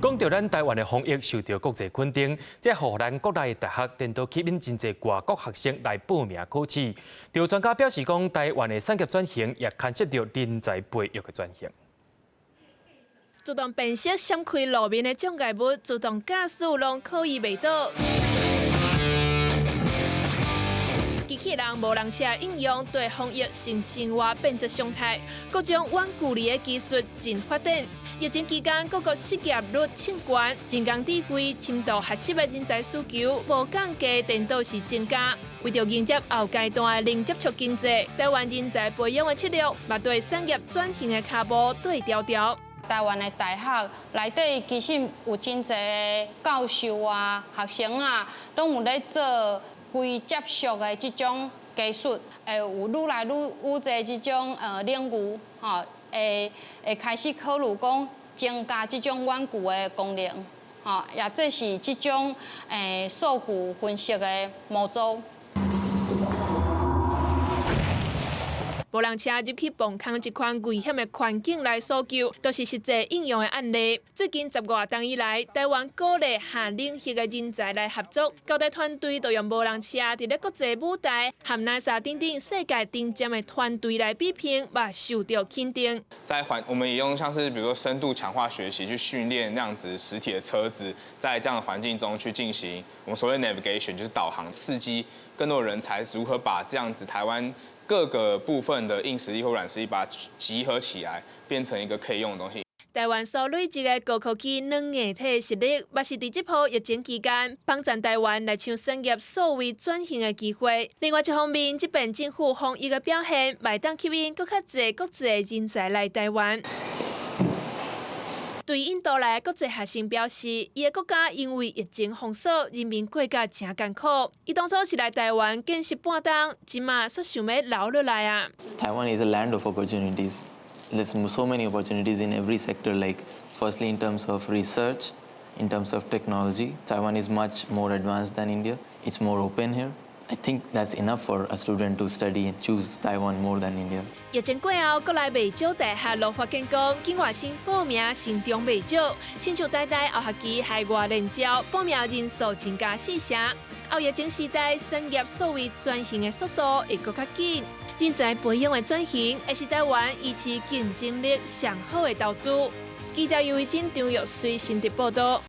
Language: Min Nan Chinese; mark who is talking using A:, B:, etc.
A: 講到咱台灣的防疫受到國際肯定，這予咱國內大學顛倒吸引真濟外國學生來報名考試。有專家表示講，台灣的產業轉型也牽涉著人才培育的轉型。
B: 自動辨識閃開路面的障礙物，自動駕駛攏可以袂倒。機器人無人車應用對防疫新生活變做常態，各種遠距離的技術真發展。疫情期間，各國失業率衝懸，人工智慧深度學習的人才需求無降低，顛倒是增加。為著迎接後階段的零接觸經濟，台灣人才培養的策略，嘛對產業轉型的跤步對調調。
C: 台灣的大學內底其實有真濟教授啊、學生啊，攏有咧做非接觸的這種技術，會有愈來愈愈濟這種領域，吼，會開始考慮講增加這種遠距的功能，吼，也這是這種數據分析的模組。
B: 無人車入去磅空這款危險的環境來搜救，都是實際應用的案例。最近十外冬以來，台灣鼓勵跨領域的人才來合作，交大團隊就用無人車佇咧國際舞台，和 NASA 等等世界頂尖的團隊來比拼，嘛受著肯定。
D: 在環，我們也用像是比如說深度強化學習去訓練那樣子實體的車子，在這樣的環境中去進行我們所謂 navigation，就是導航，刺激更多人才如何把這樣子台灣各個部分的硬實力或軟實力，把它集合起來，變成一個可以用的東西。
B: 台灣所累積的高科技軟硬體實力，嘛是佇這波疫情期間幫助台灣來搶產業數位轉型的機會。另外一方面，這邊政府防疫的表現，會當吸引閣較濟國際人才來台灣。對印度來的國際學生表示，伊的國家因為疫情封鎖，人民過甲誠艱苦。伊當初是來台灣見習半冬，這馬煞想欲留落來啊。
E: Taiwan is a land of opportunities. There's so many opportunities in every sector. Like, firstly, in terms of research, in terms of technology, Taiwan is much more advanced than India. It's more open here. I think that's enough for a student to study and choose Taiwan more than India.
B: 疫情過後，國內袂少大學錄發現講，境外生報名成長袂少，親像台大後學期海外聯招報名人數增加四成。後疫情時代，產業數位轉型的速度會閣較緊，人才培養的轉型，會是台灣維持競爭力上好的投資。記者尤維真、張玉水新竹報導。